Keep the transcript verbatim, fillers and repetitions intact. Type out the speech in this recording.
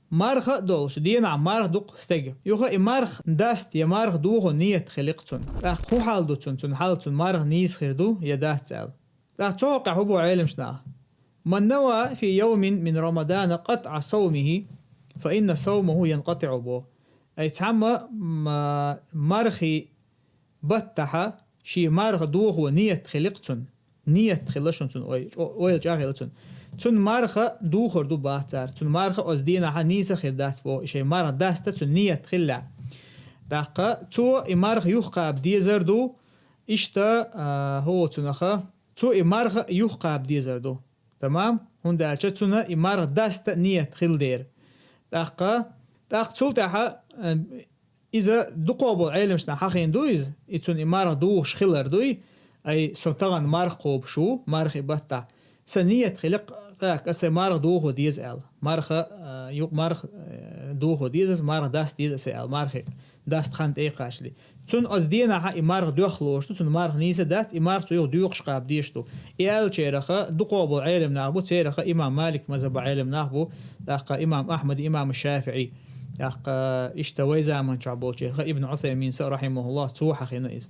Марха а долуш, денахь марха ду-кх стеган. Юха и марха даста я марха дохо нийят хили-кх цуьнан. ТӀаккха хӀун хьал ду цуьнан? Цуьнан хьал, цуьнан марха нийса хир ду я дац аьлла. ТӀаккха цу хьокъехь хӀун боху Ӏеламчу наха: «Ман нава фи йовмин мин Рамадана къатӀа савмихи, фа инна савмаху янкъатӀиӀу», боху. Ай цхьамма, м, мархи баттахьа шен марха дохо нийят хили-кх цуьнан. Нийят хилла шуна цуьнан, ой, чӀо-, ойла чӀагӀ хилла цуьнан. Цуьнан марха духур ду боху цара. Цуьнан марха оцу денахьа нийса хир дац боху, и шайн марха даста цуьнан нийят хиллехь. ТӀаккха цо и марха юхакхаба дезар ду, иштта, а, хӀу цунаха, цо и марха юхакхаба дезар ду. Тамам? ХӀунда аьлча цуьнан и марха даста нийят хилла дера. ТӀаккха, тӀаккха цул тӀаьхьа, а, иза дукхо болу Ӏеламчу наха хьахийна ду иза, и цуьнан и марха духуш хилар дуй, ай, со тахана марха кхобуш ву, мархи баттахь. Сан нийят хили-кх, так, аса марха духо деза аьлла. Марха, а, ю-, марха, а, духо деза аса, марха даста деза аса аьлла, мархи даста хан тӀе а кхачале. Цуьнан оцу денахьа и марха доьхна лоруш ду, цуьнан марха нийса дац, и марха цо юха доькъуш кхаба дезаш ду. И аьллачарех дукхо болу Ӏеламнах бу, царех имам Малик мазхӀабан Ӏеламнах бу, тӀаккха имам Ахьмад, имам ШафиӀи, тӀаккха иштта вай заманчохь болчарех Ибн Ӏусаймин а, рахьимахуллахӀ, цо хьахийна иза.